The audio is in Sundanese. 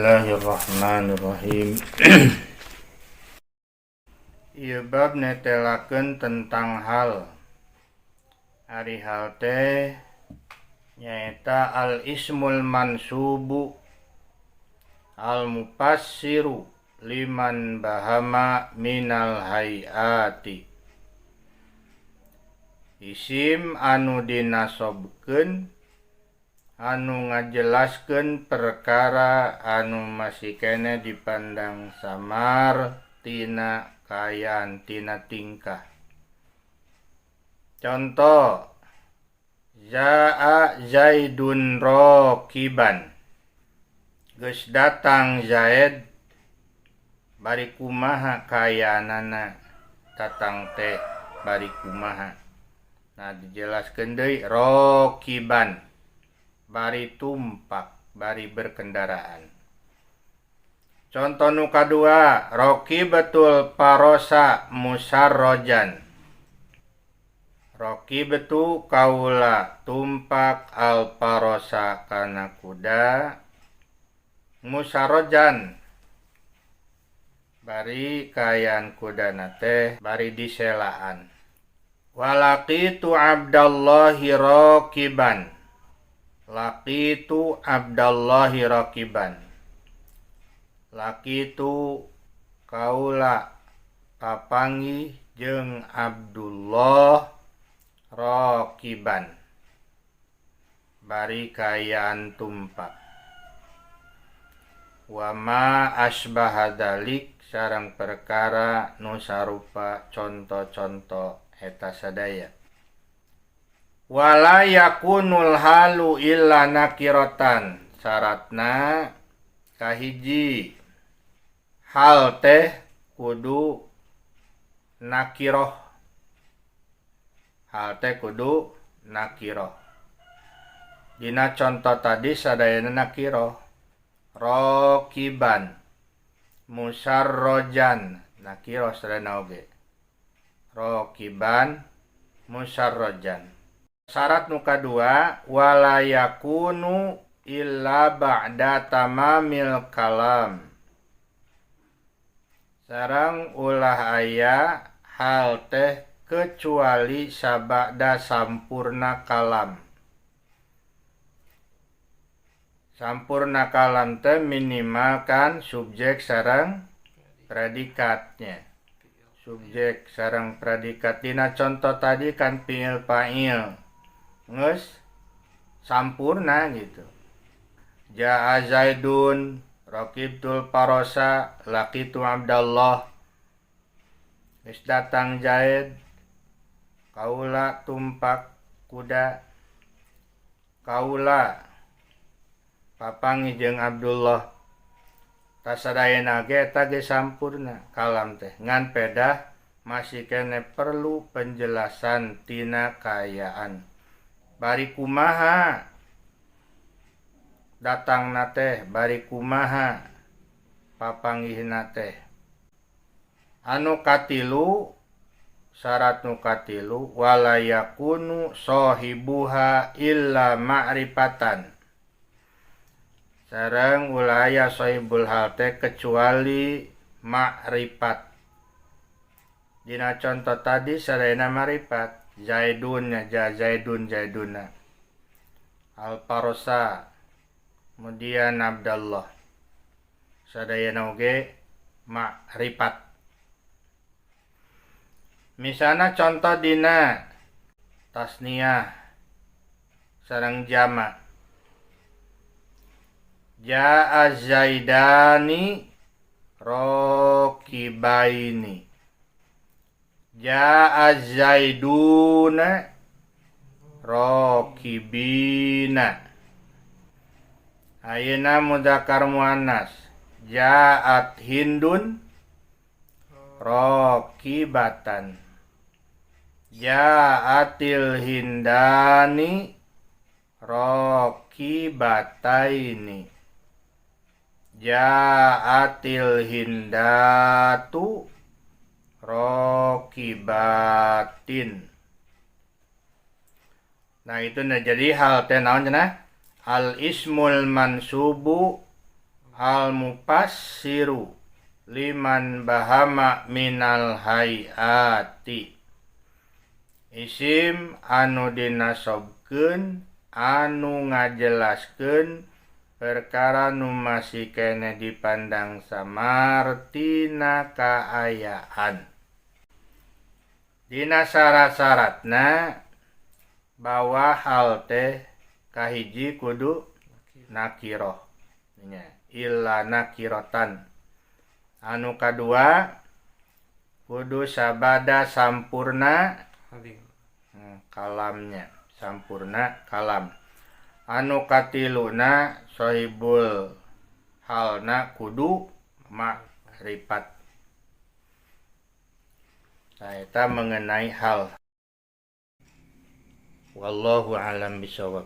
Bismillahirrahmanirrahim. Ieu bab netelakeun tentang hal. Ari hal teh nyaeta al ismul mansubu al mufassiru liman bahama minal hayati. Isim anu dinasobkeun anu ngajelaskeun perkara anu masih keneh dipandang samar tina kaayaan, tina tingkah. Contoh, jaa Zaidun rakiban. Geus datang Zaid bari kumaha kaayaanana, datang teh bari kumaha. Nah, dijelaskeun deui rakiban, bari tumpak, bari berkendaraan. Contoh nu kadua, rakibatul farosa musarrojan. Rakibtu kaula tumpak al farosa kana kuda, musarrojan bari kaayaan kudana teh bari diselaan. Walaqitu Abdallahi rakiban. Laqitu Abdallahi rakiban. Laqitu kaula papanggih jeung Abdullah rakiban bari kaayaan tumpak. Wa ma asbaha dzalik sareng perkara nu sarupa conto-conto eta sadaya. Wala yakunul halu illa nakiratan. Syaratna kahiji, hal teh kudu nakiroh. Hal teh kudu nakiroh. Dina contoh tadi sadayana nakiroh. Rokiban, musarrojan, nakiroh sadayana oge. Rokiban, musarrojan. Syarat nu kadua, wala yakunu illa ba'da tamamil kalam. Sareng ulah aya hal teh kecuali sabada sampurna kalam. Sampurna kalam teh minimal kan subjek sareng predikatnya. Subjek sareng predikat dina contoh tadi kan fiil fa'il. Geus sampurna gitu. Jaa Zaidun, rakibtul farosa, laqitu Abdallah. Geus datang Zaid, kaula tumpak kuda, kaula papanggih jeung Abdullah. Tasadayana ge eta geus sampurna kalam teh, ngan pedah masih keneh perlu penjelasan tina kaayaan. Bari kumaha datangna teh, bari kumaha papanggihna teh. Anu katilu, syarat nu katilu, wala yakunu sahibuha illa ma'rifatan. Sareng ulah aya sahibul hal teh kecuali ma'rifat. Dina contoh tadi sadayana ma'rifat. Zaidun nya, Zaidun, Zaiduna, al farosa, kemudian Abdallah, sadayana oge ma'rifat. Misalnya contoh dina tasniah sareng jama, jaa Zaidani rokibaini, jaa Zaiduna rokibina. Ayeuna mudzakkar muannas, jaat Hindun rokibatan, jaatil Hindani rokibataini, jaatil Hindatu rokibatin. Nah, itu nah, jadi hal teh naon cenah? Al ismul mansubu Al mufassiru liman bahama minal hayati, isim anu dinasobkeun anu ngajelaskeun perkara nu masih keneh dipandang samar tina kaayaan. Dina syarat-syaratna bahwa hal teh kahiji kudu nakiroh nya, illa nakirotan. Anu kadua kudu sabada sampurna kalamnya, sampurna kalam. Anu katiluna sohibul halna kudu makrifat. Nah, eta mengenai hal. Wallahu alam bisawab.